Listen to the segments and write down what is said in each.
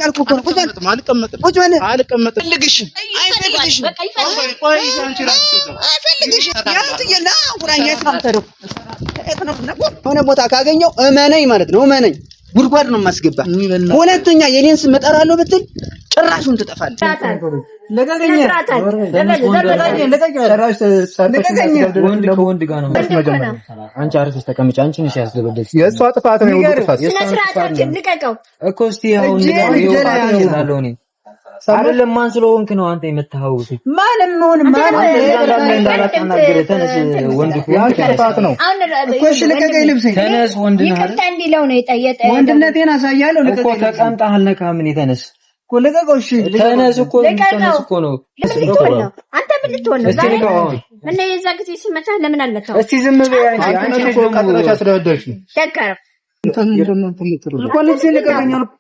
አልኩህ እኮ ነው። ቁጭ በል አልቀመጥም፣ ቁጭ በል። አልቀመጥም። አይፈልግሽም፣ አይፈልግሽም፣ ቆይ አንቺ እራስሽ እዛው አይፈልግሽም። ያንተ ና ጉራኛ የት ነው የምትሄደው? የት ነው? የሆነ ቦታ ካገኘው እመነኝ ማለት ነው፣ እመነኝ ጉድጓድ ነው የማስገባ። ሁለተኛ የኔን ስም እጠራለሁ ብትል ጭራሹን ትጠፋለህ። ልቀቀኝ! ወንድ ከወንድ ጋር ነው። አንቺ አርፈሽ ተቀመጪ። አንቺ ነሽ ያስደበደብሽ። የእሷ ጥፋት ነው። የሁሉ ጥፋት ስነ ስርዓታችን ልቀቀው እኮ። እስቲ አሁን እላለሁ እኔ አይደለም። ማን ስለሆንክ ነው አንተ የመታኸው? ማንም ሆን ማን እንዳላታናግር ተነስ። ወንድ የአንቺ ጥፋት ነው እኮ። እሺ ልቀቀኝ፣ ልብሴን ተነስ። ወንድ ነህ አይደል? ይቅርታ እንዲለው ነው የጠየጠ ወንድነቴን አሳያለሁ። እኮ ተቀምጠህ አልነካህም። እኔ ተነስ እኮ ልቀቀው። እሺ ተነስ እኮ ተነስ እኮ ነው። አንተ ምን ልትሆን ነው? እስቲ ልቀቀው አሁን። ምን የዛ ጊዜ ሲመታህ ለምን አልመታኸውም? እስቲ ዝም በይ አንቺ። አንቺ ነሽ እኮ ቀጥረሽ ያስደበደብሽ። ደከረ እኮ ልብሴን ልቀቀኝ አልኩህ።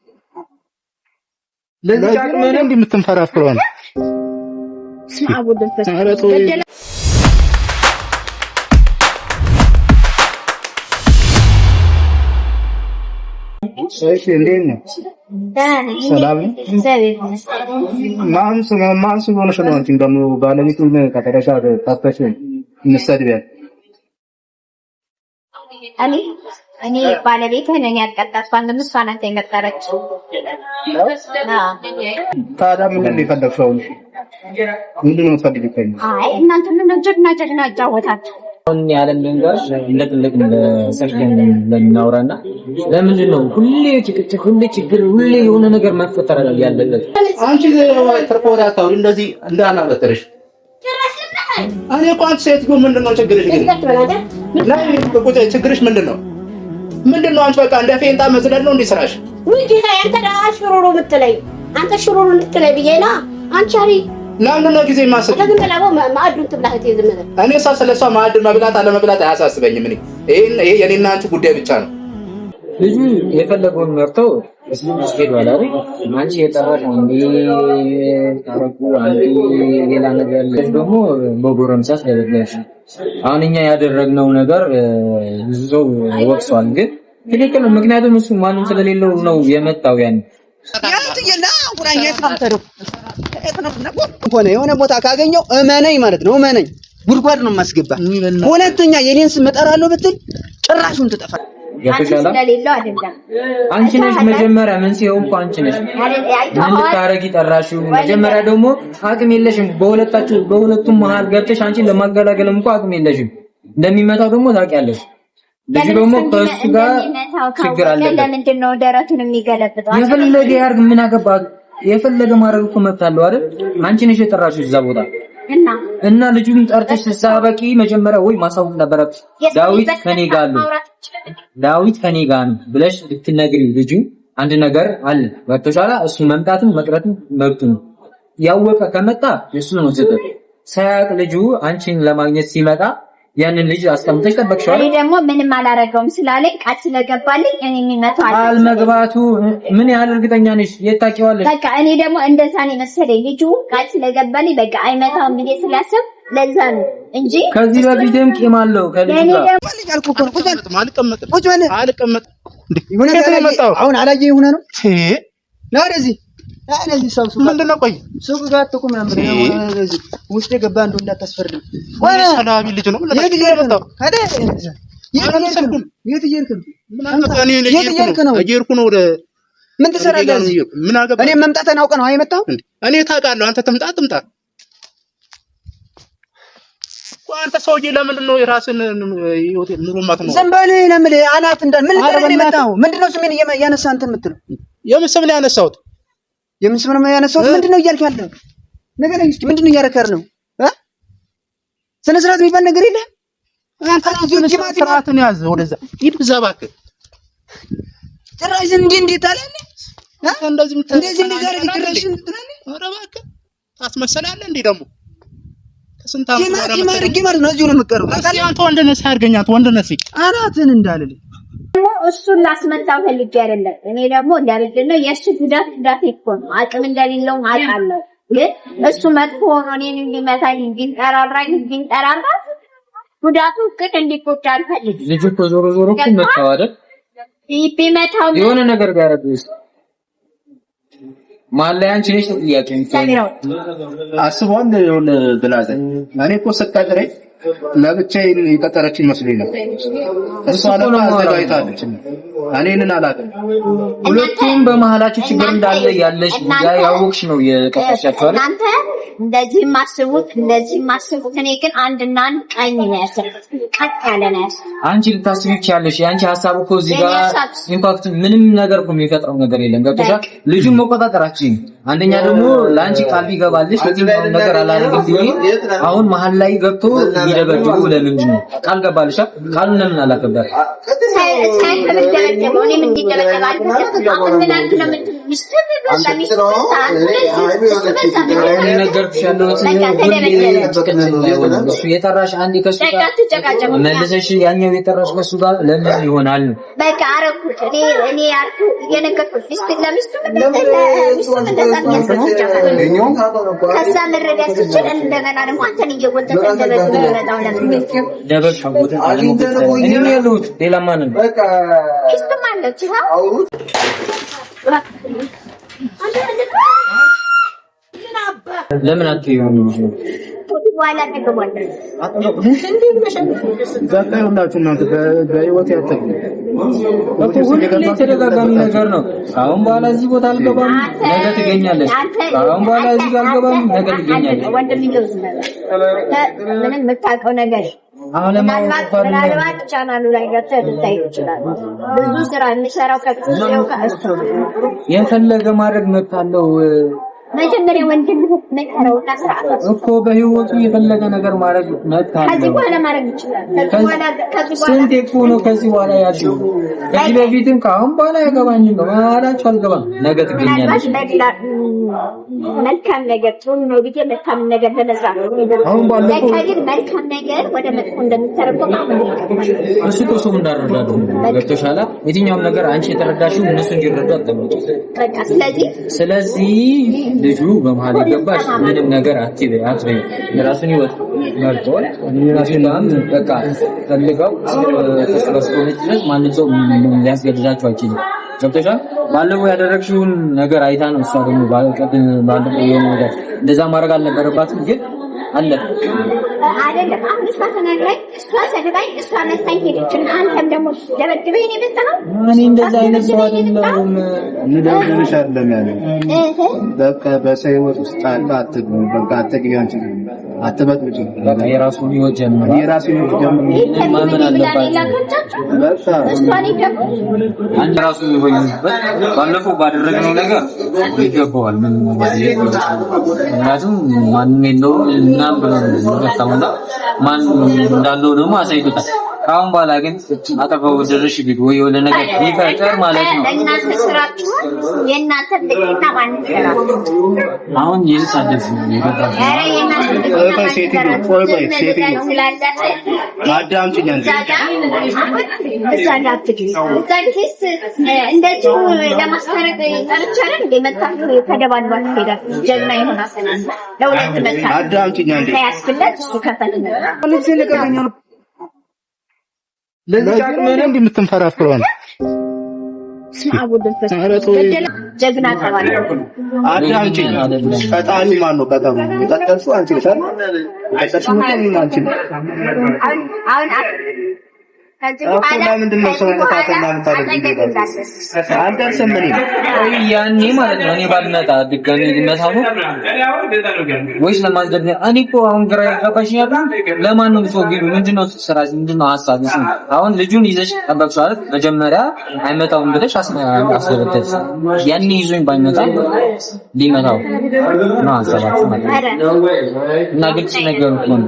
ለዚህ አቅምህ ነው እንዲህ የምትንፈራፍረው ነው። ስማ አቡል መንፈስ ኧረ ተው። ገደለ። እሺ እንዴት ነው? ሰላም ነው? ማን ስለሆነሽ ነው አንቺ ደግሞ ባለቤቱን ቀጥረሽ ጠርተሽ የምትሰድቢያት? እኔ እኔ ባለቤትህን እኔ አልቀጠርኳትም፣ እሷ ናት የቀጠረችው። ታዲያ ምንድን ነው የፈለግሽው? አሁን ምንድን ነው የምትፈልጊው ከእኛ? አይ እናንተ ምን ጀግና ጀግና አጫወታችሁ። አሁን ያለን ልንገርሽ፣ እንደ ትልቅ ሰልከን ለምናወራና ለምንድን ነው ሁሌ ጭቅጭቅ፣ ሁሌ ችግር፣ ሁሌ የሆነ ነገር መፈጠር ያለበት? አንቺ ትርፍ ወሬ አታውሪ፣ እንደዚህ እንዳላበጥርሽ። እኔ እኮ አንቺ ሴትዮ ምንድን ነው ችግርሽ? ግን ናይ ቁጭ፣ ችግርሽ ምንድን ነው? ምንድን ነው አንቺ በቃ እንደ ፌንጣ መዝለል ነው እንዴ ስራሽ? ውይ ጌታ፣ አንተ ሽሩሩ የምትለኝ አንተ ሽሩሩ እንድትለኝ ብዬ ነዋ። አንቺ አሪ ለምንድን ነው ጊዜ የማስብ? ዝም ብላ ማዕዱን ትብላ እህቴ፣ ዝም ብለህ እኔ እሷ ስለ እሷ ማዕድ መብላት አለመብላት አያሳስበኝም። እኔ ይሄ የኔና አንቺ ጉዳይ ብቻ ነው። ልጁ የፈለገውን መርተው ሄዷል አይደል? አንቺ የጠራሽ አንዴ ታረቁ፣ አንዴ ሌላ ነገር፣ ልጅ ደግሞ በጎረምሳ ስለበላሽ አሁን እኛ ያደረግነው ነገር ብዙ ሰው ወቅሷል፣ ግን ትክክል ነው። ምክንያቱም እሱ ማንም ስለሌለው ነው የመጣው ያን ያንተ ና ጉራኛ የት ነው የምትሄደው? የት ነው? ሆነ የሆነ ቦታ ካገኘው እመነኝ ማለት ነው፣ እመነኝ ጉድጓድ ነው የማስገባ። ሁለተኛ የኔን ስም እጠራለሁ ብትል ጭራሹን ትጠፋለህ። አንቺ ስለሌለው አይደለም። አንቺ ነሽ መጀመሪያ መንስኤው እኮ አንቺ ነሽ። ምን ልታረጊ ጠራሽው? መጀመሪያ ደግሞ አቅም የለሽም። በሁለታችሁ በሁለቱም መሀል ገብተሽ አንቺን ለማገላገልም እኮ አቅም የለሽም። እንደሚመጣው ደግሞ ታውቂያለሽ። ልጁ ደግሞ ከእሱ ጋር ችግር አለበት። ለምንድን ነው ደረቱን የሚገለብጠው? የፈለገ ያርግ፣ ምን አገባ? የፈለገ ማድረግ እኮ መብት አለው አይደል? አንቺ ነሽ የጠራሽው እዛ ቦታ እና እና ልጁን ጠርተሽ ስታበቂ መጀመሪያ ወይ ማሳወቅ ነበረብሽ። ዳዊት ከኔ ጋር ነው፣ ዳዊት ከኔ ጋር ነው ብለሽ ልትነግሪ ልጁ አንድ ነገር አለ ወጥቶሻል። እሱ መምጣትም መቅረትም መብቱ ነው። ያወቀ ከመጣ የሱ ነው ስህተት። ሳያውቅ ልጁ አንቺን ለማግኘት ሲመጣ ያንን ልጅ አስቀምጠሽ ጠበቅሽው። እኔ ደግሞ ምንም አላረገውም ስላለኝ ቃል ስለገባልኝ እኔ የሚመታው ቃል መግባቱ ምን ያህል እርግጠኛ ነሽ? የት ታውቂዋለሽ? በቃ እኔ ደግሞ እንደዛ ነው የመሰለኝ። ልጁ ቃል ስለገባልኝ በቃ አይመታውም ብዬ ስላሰብ ለዛ ነው እንጂ ከዚህ በፊትም ቂም አለው ከልጁ ጋር። አልኩህ እኮ ነው። ቁጭ በል አልቀመጥም፣ ቁጭ በል። አልቀመጥም። የሆነ ከየት ነው የመጣው? አሁን አላየህ ሆነህ ነው። ና ወደዚህ፣ ና ወደዚህ። ሰው ሱቅ ምንድን ነው? ቆይ ሱቅ ጋር አትቁም ነው የምልህ። ወደዚህ ውስጥ የገባ እንደው እንዳታስፈርድም። ሰላቢ ልጅ ነው። የት እየሄድክ ነው? የት እየሄድክ ነው? የት እየሄድክ ነው? እየሄድኩ ነው ወደ ምን ትሰራለህ እዚህ? ምን አገባህ? እኔ መምጣትህን አውቀህ ነው የመጣኸው? እኔ ታውቃለህ። አንተ ትምጣ ትምጣ። አንተ ሰውዬ ለምንድን ነው የራስን ህይወት ኑሮ የማትኖረው? ዝም በል ነው የምልህ። አናት እንዳል ምን ልታደርግ ነው የመጣኸው? ምንድን ነው ስሜን እያነሳህ እንትን የምትለው? የምን ስም ነው ያነሳሁት? የምን ስም ነው ያነሳሁት? ምንድን ነው እያልክ ያለው ንገረኝ እስኪ። ምንድን ነው እያደረክ ያለው? ስነ ስርዓት የሚባል ነገር የለህም። አንተ ስርዓትን ያዝ። ወደዛ ሂድ፣ እዛ እባክህ። ጭራሽ እንዲህ እንዲህ ታላለህ። እንደዚህ እንደዚህ እንደዚህ አደረግህ ጭራሽ ትላለህ። ኧረ እባክህ ታስመሰላለህ እንዴ ደግሞ ከስንት ዓመት በኋላ ቲማቲም አድርጌ ማለት ነው እዚሁ ነው የምትቀረው። እስኪ አንተ ወንድ ነህ አድርገኝ። አንተ ወንድ ነህ አናትህን እንዳልልህ ደግሞ እሱን ላስመታው ፈልጌ አይደለም። እኔ ደግሞ ለምንድን ነው የእሱ ጉዳት ጉዳት እኮ ነው። አቅም እንደሌለው አውቃለሁ። ግን እሱ መጥፎ ሆኖ እኔን እንዲመታኝ እንዲንጠራራኝ እንዲንጠራራ ጉዳቱ ግን እንዲጎዳ አልፈልግም። ልጁ እኮ ዞሮ ዞሮ እኮ መታው አይደል? ቢመታው የሆነ ነገር ቢያደርግስ መሀል ላይ አንቺ ነሽ ጥያቄ አስቧል። የሆነ ብላዘ እኔ እኮ ስቀጥረኝ ለብቻዬን የቀጠረችኝ መስሎኝ ነው። እሷ ለካ አዘጋጅታለች። እኔንን አላውቅም። ሁለቱም በመሀላችሁ ችግር እንዳለ ያለሽ ያወቅሽ ነው የቀጠርሻቸው አይደል? እናንተ እንደዚህ ማስቡት እንደዚህ ማስቡት። እኔ ግን አንድና አንድ ቀኝ ነው ያሰብኩት፣ ቀጥ ያለ ነው ያሰብኩት። አንቺ ልታስቢ ትችያለሽ። የአንቺ ሀሳብ እኮ እዚህ ጋር impact ምንም ነገር እኮ የሚፈጥረው ነገር የለም። ገብቶሻል? ልጁን መቆጣጠራችን አንደኛ ደግሞ ለአንቺ ቃል ቢገባልሽ የትኛውን ነገር አላደርግም ቢሆን አሁን መሀል ላይ ገብቶ የሚደበድቡ ለምንድን ነው? ቃል ገባልሽ፣ ቃሉን ለምን አላከበርም? እሱ የጠራሽ አንዴ ከሱ ጋር መልሰሽ ያኛው የጠራሽ ከሱ ጋር ለምን ይሆናል? በቃ አደረኩት። እኔ ያልኩህ እየነገርኩህ ሚስት ለሚስቱ ከዛ መረዳት ስችል እንደገና ደግሞ አንተን እየጎተተ እንደመጣው ለምን እኔ ያለሁት ሌላ ማንን ሚስቱም አለች። ለምን አትይውም? ተደጋጋሚ ነገር ነው። አሁን በኋላ እዚህ ቦታ አልገባም፣ ነገ ትገኛለች። አሁን በኋላ እዚህ አልገባም፣ ነገ ትገኛለች። ምንም የምታውቀው ነገር ምናልባት ቻናሉ ላይ ገብተህ ልታይ ትችላለህ። ብዙ ስራ የሚሰራው ከእሱ የፈለገ ማድረግ መብት አለው። መጀመሪያ ወንድምህ መከረውና ስርዓት እኮ በህይወቱ የፈለገ ነገር ማድረግ መብት አለው። ከዚህ በኋላ ማድረግ ይችላል። ስንት እኮ ነው ከዚህ በኋላ ያለው። ከዚህ በፊትም ከአሁን በኋላ ያገባኝም በመሀላችሁ አልገባም። ነገ ትገኛለች። መልካም ነገር ጥሩ ነው ብዬ መልካም ነገር ለመዝራት አሁን ባለፈው ግን መልካም ነገር ወደ መጥፎ እንደሚተረጎም እሱ እኮ ሰው እንዳረዳዱ ገብቶሻል። የትኛውም ነገር አንቺ የተረዳሽው እነሱ እንዲረዱ አትጠብቂ። በቃ ስለዚህ ልጁ በመሀል የገባሽ ምንም ነገር አትበይ አትበይ። የራሱን ህይወት መርጦ ራሱን በቃ ፈልገው ተስበስበው ድረስ ማንም ሰው ሊያስገድዳቸው አይችልም። ገብቶሻል። ባለፈው ያደረግሽውን ነገር አይታ ነው እሷ ደግሞ ባለፈው የሆነ ነገር እንደዛ ማድረግ አልነበረባትም፣ ግን አለ አይደለም። አሁን እሷ ተናግራኝ፣ እሷ ሰድባኝ፣ እሷ መታኝ ሄደች። አንተም ደግሞ ደበድበኝ ነው የመጣኸው። እኔ እንደዛ አይነት ሰው አይደለሁም። እንደምንሽ አይደለም ያለው። በቃ በሰው ህይወት ውስጥ ጣልቃ አትግቢ፣ በቃ አትግቢ፣ አንቺ አትበጥብጪ። በቃ የራሱን ህይወት ጀምሯል። የራሱን ህይወት ጀምሯል። ማመን አለባት። አንድ ራሱ ይሆንበት። ባለፈው ባደረግነው ነገር ይገባዋል። ምን ምክንያቱም ማንም የለውም ምናምን ብሎ ነው የመጣውና ማን እንዳለው ደግሞ አሳይቶታል። ከአሁን በኋላ ግን አጠገቡ ድርሽ ቢል ወይ የሆነ ነገር ቢፈጠር ማለት ነው እናንተ ስራችሁ የእናንተ ብልግና ማን ይሰራል? አሁን ይልሳደፍ ይገባል። ኧረ የእናንተ ብልግና ማን ይሰራል? ቆይ ቆይ ሴትዮ አዳምጪኝ አንዴ። እዛ ጋር አትግቢ። እዛ ጊዜስ እንደዚሁ ለማስታረቅ ጠርቻለሁ እንደ መታችሁ ተደባድባችሁ ሄዳችሁ ጀግና ይሆናል። ለሁለት መታ አዳምጪኝ አንዴ። ያስብለት እሱ ከፈት ነው። ለዚህ እንዲህ የምትንፈራፍረው ነው። ጀግና ተባለ። አዳምጪኝ። ቀጣሪ ማን ነው? ቀጠሩ የቀጠርሽው አንቺ ነሽ አይደል? የቀጠርሽው እኮ አንቺ ነሽ። አሁን ከዚህ እኮ በኋላ ለምንድን ነው ሰው ጥፋተኛ የምታደርጊው? አልደርስም እኔ ቆይ ያኔ ማለት ነው እኔ ባልመጣ ድጋሚ ሊመታ ነው ወይስ ለማስገድ? እኔ እኮ አሁን ግራ ያጋባሽ ያለ ለማን ነው የምትወግሪው? ምንድነው ስራ? ምንድነው ሀሳብ? አሁን ልጁን ይዘሽ ጠበቅሽው አይደል? መጀመሪያ አይመጣውም ብለሽ አስገበተሽ። ያኔ ይዞኝ ባይመጣ ሊመታው ነው ሀሳባችሁ ማለት ነው። እና ግልጽ ነገር እኮ ነው።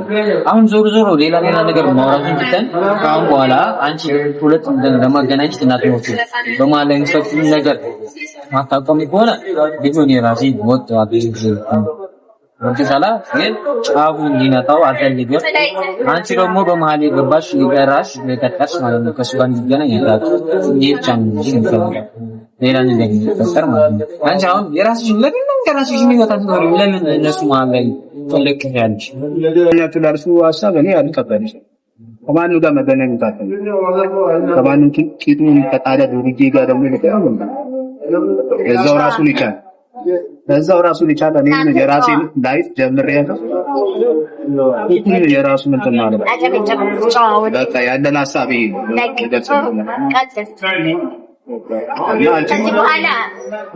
አሁን ዞሮ ዞሮ ሌላ ሌላ ነገር ማውራቱን ትተን ከአሁን በኋላ አንቺ ሁለት ለማገናኘት እንዳትሞክሪ። በመሀል ላይ የምትፈጥሪውን ነገር ማታቆሚ ከሆነ ልጁን የራሴ ወጥ ወጥሻላ ግን ጫፉ እንዲነካው አልፈልግም። አንቺ ደግሞ በመሀል የገባሽ የቀራሽ የቀጠርሽ ማለት ነው ከእሱ ጋር እንዲገናኝ ይሄ ብቻ ነው እንጂ የምፈልገው ሌላ ነገር የሚፈጠር ማለት ነው። አንቺ አሁን የራስሽን ለምን የራስሽን ህይወት አትኖሪም? ለምን እነሱ መሀል ላይ ጥልቅ ያለሽ? ላልሽው ሀሳብ እኔ አልቀበልሽም። ከማንም ጋር መገናኘት አልፈልግም። ከማንም ቂጡን ከጣለ ዱርዬ ጋር ደግሞ እዛው ራሱን ይቻል። በዛው ራሱን የቻለ እኔ የራሴን life ጀምሬያለሁ። የራሱ እንትን ማለት በቃ ያለን ሀሳብ ይሄ ነው።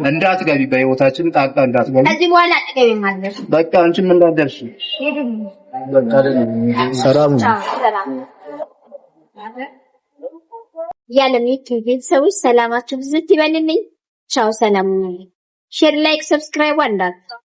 እንዳትገቢ በህይወታችን ጣልቃ እንዳትገቢ። ከዚህ በኋላ አትገቢ ማለት በቃ አንቺም እንዳትደርሺ። ሰላም ያለም ዩቲዩብ ቤተሰቦች ሰላማችሁ ብዝት ይበልልኝ። ቻው፣ ሰላም። Share፣ like፣ subscribe እንዳትረሱ።